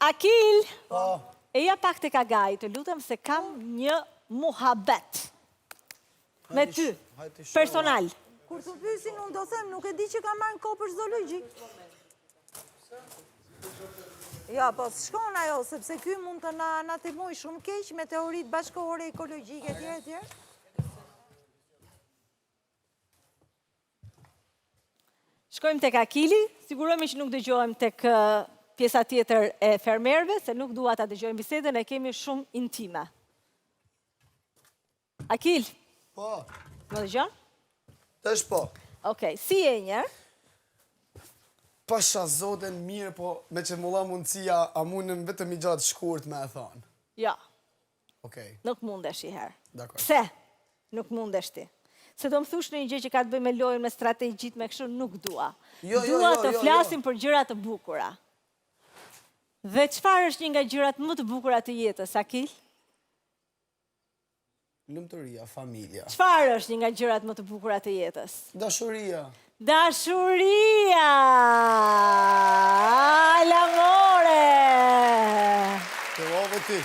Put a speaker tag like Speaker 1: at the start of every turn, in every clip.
Speaker 1: Akil! Po. Eja pak tek Agai, të lutem se kam një muhabet. Me ty, personal.
Speaker 2: Kur të pyesin, unë do them, nuk e di që kam marrë në kopsht zoologjik. Jo, po s'shkon ajo, sepse ky mund të na anatemojë shumë keq me teoritë bashkëkohore ekologjike, etj, etj.
Speaker 1: Shkojmë tek Akili, sigurohemi që nuk dëgjohem tek pjesa tjetër e fermerëve, se nuk dua ta dëgjojmë bisedën, e kemi shumë intime. Akil.
Speaker 3: Po.
Speaker 1: Më dëgjon?
Speaker 3: Tash po.
Speaker 1: Okej, si je njëherë?
Speaker 3: Pasha zotin mirë, po meqë m'u dha mundësia, a mundem vetëm një gja të shkurt me e thonë?
Speaker 1: Jo.
Speaker 3: Okej.
Speaker 1: Nuk mundesh një herë.
Speaker 3: Dakord.
Speaker 1: Pse? Nuk mundesh ti. Se do më thush ndonjë gjë që ka të bëjë me lojën, me strategjitë, me kështu, nuk dua.
Speaker 3: Jo, jo,
Speaker 1: dua
Speaker 3: jo,
Speaker 1: të
Speaker 3: jo,
Speaker 1: flasim
Speaker 3: jo.
Speaker 1: për gjëra të bukura. Dhe çfarë është një nga gjërat më të bukura të jetës, Akil?
Speaker 3: Lumturia, familja.
Speaker 1: Çfarë është një nga gjërat më të bukura të jetës?
Speaker 3: Dashuria.
Speaker 1: Dashuria! L'amore!
Speaker 3: Fillove ti.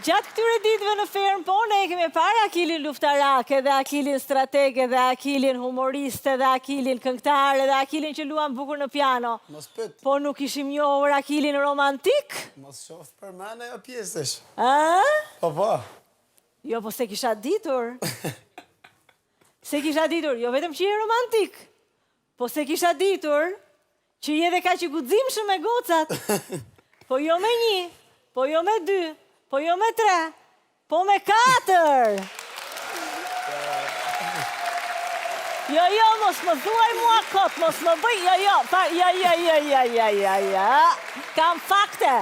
Speaker 1: Gjatë këtyre ditëve në fermë, po ne e kemi parë Akilin luftarak, edhe Akilin strateg, edhe Akilin humorist, edhe Akilin këngëtar, edhe Akilin që luan bukur në piano.
Speaker 3: Mos pyet.
Speaker 1: Po nuk kishim njohur Akilin romantik?
Speaker 3: Mos qoftë përmend ajo pjesë.
Speaker 1: Ë?
Speaker 3: Po po.
Speaker 1: Jo, po s'e kisha ditur. S'e kisha ditur, jo vetëm që je romantik, po s'e kisha ditur që je dhe kaq i guximshëm me gocat. Po jo me një, po jo me dy, po jo me tre, po me katër. Jo, jo, mos më thuaj mua kot, mos më bëj, jo, jo, pa, jo, jo, jo, jo, jo, jo, jo. Kam fakte,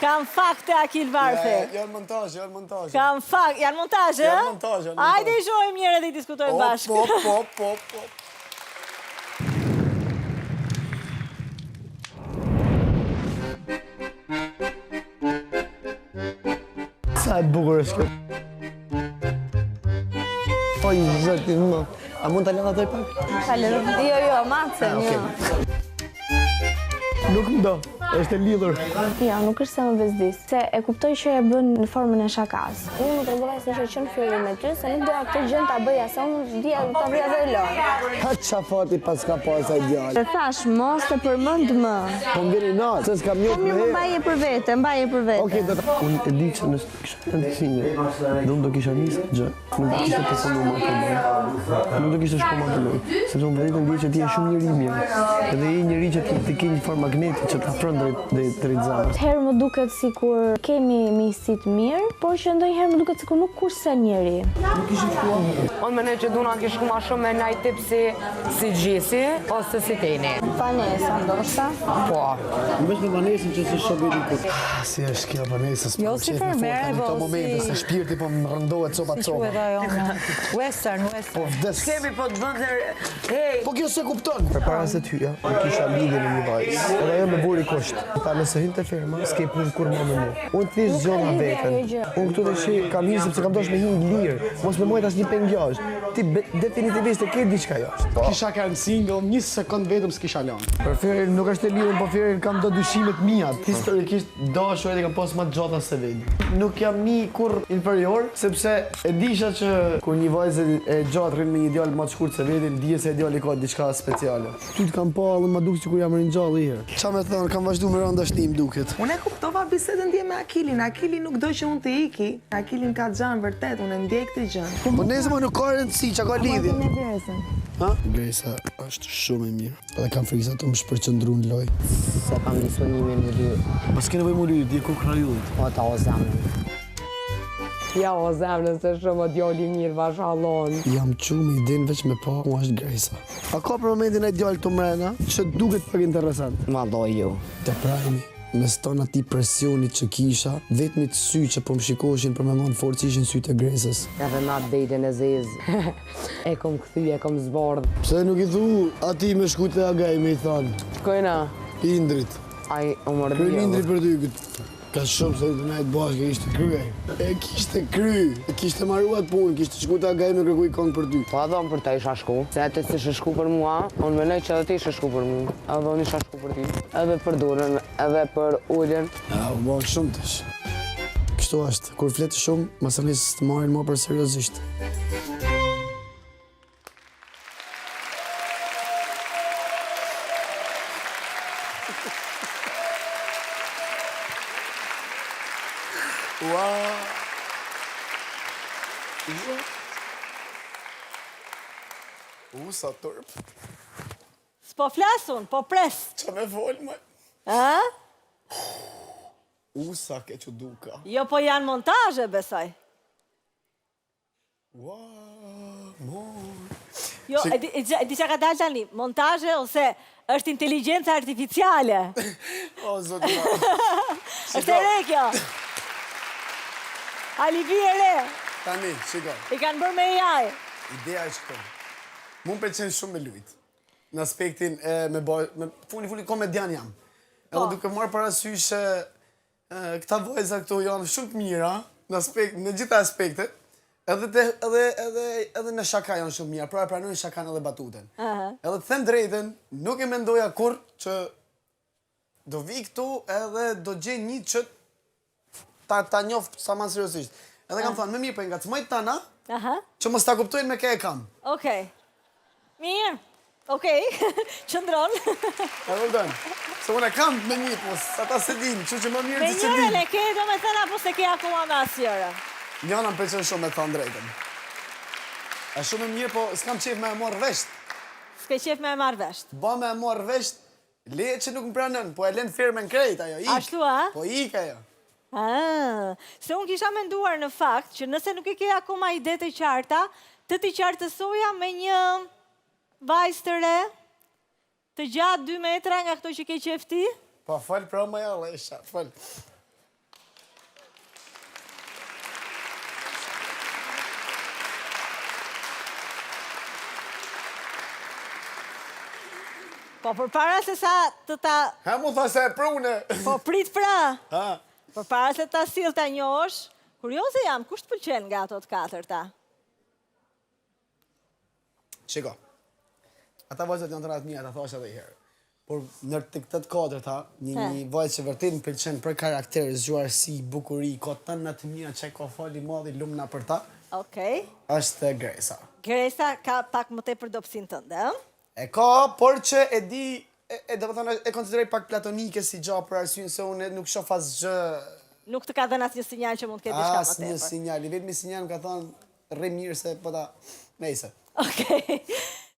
Speaker 1: kam fakte Akil Varfi.
Speaker 3: Ja, janë montazhe, janë montazhe.
Speaker 1: Kam fakt, janë montazhe,
Speaker 3: Janë montazhe, janë montazhe.
Speaker 1: Hajde i shohim njëherë dhe i diskutojmë bashkë.
Speaker 3: Po, po, po, po. Sa e bukur është kjo. Po i zoti më. A mund ta lënë atë pak?
Speaker 4: Ta lënë. Jo, jo, macen,
Speaker 3: ah,
Speaker 4: jo.
Speaker 3: Nuk më do, është e lidhur.
Speaker 4: Jo, nuk është se më bezdis, se e kuptoj që e bën në formën e shakas. Unë më tregova se isha që në fillim me ty, se nuk doja këtë gjën ta bëja, se unë dija ta bëja dhe lojë.
Speaker 3: Ha ça fati paska pas ai djalë.
Speaker 4: Të thash, mos të përmend më.
Speaker 3: Po më vjen inat, se s'kam njohur
Speaker 4: Po mirë, mbaje për vete, mbaje për vete.
Speaker 3: Okej, do ta. Unë e di që nëse kisha qenë single, dhe unë do kisha nisë gjë. Nuk do kishte përfundu më atë lojë. Nuk do kishte shku më atë lojë. Sepse unë vërtet e ndjej që ti je shumë njeri i mirë. Edhe je njeri që ti, ti ke një farë magneti që të afron drejt, drejt, drejt zemrës.
Speaker 4: Herë më duket sikur kemi miqësi të mirë, por që ndonjëherë më duket sikur nuk kursen njeri.
Speaker 3: Nuk kishim shkuar më.
Speaker 5: Unë mendoj që Duna kish shku ma shumë me naj tip si si Gjesi ose si Teni.
Speaker 4: Vanessa ndoshta.
Speaker 5: Po.
Speaker 3: Veç me Vanesën që s'e shoh veten kurrë. Si është kjo Vanessa, s'po
Speaker 2: Jo
Speaker 3: më
Speaker 2: si
Speaker 3: qef me fol
Speaker 2: fermere,
Speaker 3: tani
Speaker 2: po
Speaker 3: këto momente
Speaker 2: si
Speaker 3: se shpirti po më rëndohet copa
Speaker 2: Si
Speaker 3: copa.
Speaker 2: quhet ajo më? Western, western.
Speaker 3: Po vdes.
Speaker 5: Kemi po të bën dhe hej.
Speaker 3: Po kjo s'e kupton. Përpara se të hyja, unë kisha lidhje me një vajzë. Edhe ajo më vuri kusht. Tha nëse hyn te ferma, s'ke punë kurrë më me mua. Unë thjesht
Speaker 4: Nuk ka
Speaker 3: zgjodha
Speaker 4: lidhje
Speaker 3: veten.
Speaker 4: ajo gjë.
Speaker 3: Unë këtu tash kam hyrë sepse kam dashur me hi i lirë, mos me majt asnjë peng jashtë. Ti definitivisht e ke diçka jashtë.
Speaker 6: Po. Kisha kanë single, një sekond vetëm s'kisha lënë.
Speaker 3: Për Ferin nuk është e lidhur, po Ferin kam do dyshimet mia. Historikisht dashurit e kam pas më të gjata se vetë. Nuk jam ni kurr inferior, sepse e disha që kur një vajzë e gjatë rrin me një djalë më të shkurt se vetin, dihet se djali ka diçka speciale. Ty të kam pa edhe ma duket sikur jam ringjallë një herë. Ça me thënë, kam vazhdu me ra n'dashni më duket.
Speaker 7: Unë e kuptova bisedën dje me Akilin, Akili nuk do që unë të iki, Akili më ka xhan vërtet, unë e ndjej këtë gjë.
Speaker 3: Po nëse mo nuk ka rëndësi, ça ka lidhje?
Speaker 4: Me Gresën.
Speaker 3: Ha? Gresa është shumë e mirë. Edhe kam frikë se ato më shpërqendru në lojë.
Speaker 8: Se kam disponimin me dy.
Speaker 3: Po s'ke nevojë mu lyt, je kokra yllit.
Speaker 8: Po ta o zemrën.
Speaker 5: Ja o zemrën se shumë o djali i mirë mashallon.
Speaker 3: Jam çu me idenë veç me pa ku është Gresa. A ka për momentin naj djalë këtu mrena që duket pak interesant?
Speaker 8: Ma do ju.
Speaker 3: Te prajmi, mes tonë atij presionit që kisha, vetmit sy që po më shikoshin për me më dhënë forcë ishin sytë e Gresës.
Speaker 5: Edhe në atë deten e zezë. E kom kthy, e kom zbardh.
Speaker 3: Pse nuk i thu atij me shku te Agaj me i thanë?
Speaker 5: Kujna?
Speaker 3: Indrit.
Speaker 5: Ai u mërdhi.
Speaker 3: Kryen Indri për ty këtë. Ka shumë se të nejtë bashkë, e kishte kry. E kishte kry, e kishte maru atë punë, kishte shku te agai me kërku i kongë për ty.
Speaker 5: Po edhe unë për ta isha shku, se ti s'ishe shku për mua, unë menoj që edhe ti ishe shku për mua, edhe unë isha shku për ty, edhe për dorën, edhe për uljen.
Speaker 3: Ja, u bo shumë tash. Kështu është, kur flet shumë, masanej s'të marrin më për seriozisht. Ua. Ua. U, sa turp.
Speaker 1: S'po flas unë, po pres.
Speaker 3: Ça me folë, më?
Speaker 1: A?
Speaker 3: U, sa keq u duka.
Speaker 1: Jo, po janë montazhe, besoj.
Speaker 3: Ua, mor.
Speaker 1: Jo, e di, e di çka ka dalë tani, montazhe ose është inteligjenca artificiale.
Speaker 3: O, zoti ma.
Speaker 1: Është e re kjo. Alibi e re.
Speaker 3: Tani, shiko.
Speaker 1: I kanë bërë me AI.
Speaker 3: Ideja është këtu. Mu më pëlqen shumë me lujt. Në aspektin e me bë, me funi funi komedian jam. Edhe po. duke marrë parasysh se Këta vajza këtu janë shumë të mira në aspekt, në gjitha aspektet. Edhe te, edhe edhe edhe në shaka janë shumë mira, pra e pranojnë shakan edhe batutën. Uh -huh. Edhe të them drejtën, nuk e mendoja kurrë që do vi këtu edhe do gjej një që ta ta njoh sa më seriozisht. Edhe kam thënë, më mirë po i ngacmoj tana, uh -huh. që mos ta kuptojnë me kë e kam.
Speaker 1: Okej. Okay. Mirë. Okej, qëndron.
Speaker 3: E vërtetë. Se unë e kam me një, po ata s'e dinë, kështu që më mirë
Speaker 1: ti s'e dinë. Me njërën e ke, domethënë, apo s'e ke akoma me asnjërën?
Speaker 3: Njëna më pëlqen shumë me të thënë drejtën. Është shumë e mirë, po s'kam qejf me e marrë vesht.
Speaker 1: S'ke qejf me e marrë vesht.
Speaker 3: Ba me e marrë vesht, le që nuk më pranon, po e lën firmën krejt ajo, ik.
Speaker 1: Ashtu a?
Speaker 3: Po ik ajo.
Speaker 1: Ah, se unë kisha menduar në fakt që nëse nuk e ke akoma idetë e qarta, të t'i qartësoja me një vajzë të re, të gjatë 2 metra nga këto që ke qejf ti?
Speaker 3: Po fol pra më ja lesha, fol.
Speaker 1: Po përpara se sa të ta...
Speaker 3: Ha mu tha se e prune!
Speaker 1: Po prit pra!
Speaker 3: Ha?
Speaker 1: Përpara se ta sill ta njohësh, kurioze jam, kush të pëlqen nga ato të katërta?
Speaker 3: Shiko, ata vajzat janë të tëra të mira, ta thashë edhe herë. Por në të këto të katërta, një, një vajzë që vërtet më pëlqen për karakter, zgjuarsi, bukuri, ka tëna të mira që ka falë i madhi lumna për ta.
Speaker 1: Okej.
Speaker 3: Është Gresa.
Speaker 1: Gresa ka pak më tepër dobësinë tënde, ëh?
Speaker 3: E ka, por që e di, e, e domethënë, e konsideroj pak platonike si gja për arsyen se unë nuk shoh asgjë
Speaker 1: Nuk të ka dhënë asnjë sinjal që mund të ketë diçka më
Speaker 3: tepër. Asnjë sinjal, i vetmi sinjal më ka thënë rri mirë se po ta nejse.
Speaker 1: Okej.